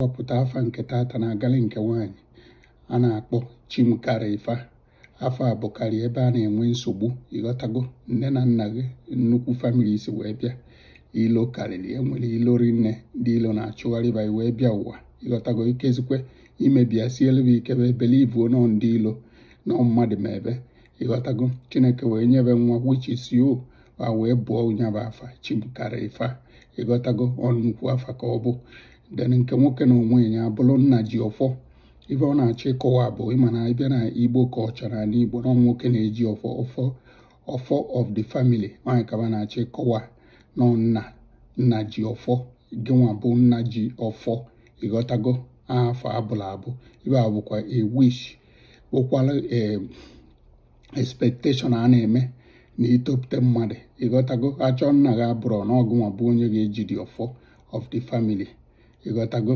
Ịkọwapụta afa nke tata na-agali nke nwaanyị a na-akpọ Chimkarifa. Afa a bụkarị ebe a na-enwe nsogbu, ịghọtago? Nne na nna gị, nnukwu family si wee bịa, ilo karịrị, enwere ilo rinne, ndị ilo na-achụgharị ba wee bịa ụwa, ịghọtago? Ikezikwe imebi asielu bụ ike believe nọ ndị ilo nọ mmadụ ma ebe, ịghọtago? Chineke wee nyebe nwa, which is you, a wee bụọ nyaba afa Chimkarifa, ịghọtago? Ọ nnukwu afa ka ọ bụ. Then nke nwoke na onwe ya abụrụ nna ji ọfọ. Ife ọ na-achọ ịkọwa bụ, ịma na ịbịa na Igbo ka ọ chọrọ na Igbo na nwoke na-eji ọfọ, ọfọ, ọfọ of the family. Nwaanyị kaba na-achọ ịkọwa nọ nna, nna ji ọfọ, gịnwa bụ nna ji ọfọ, ịghọtago? Afọ abụla abụ ibe a bụkwa a wish, bụkwala a expectation a na-eme na itopụta mmadụ, ịghọtago? Achọ nna gị abụrọ na ọgụnwa bụ onye ga-eji the ọfọ of the family, ịghọtago?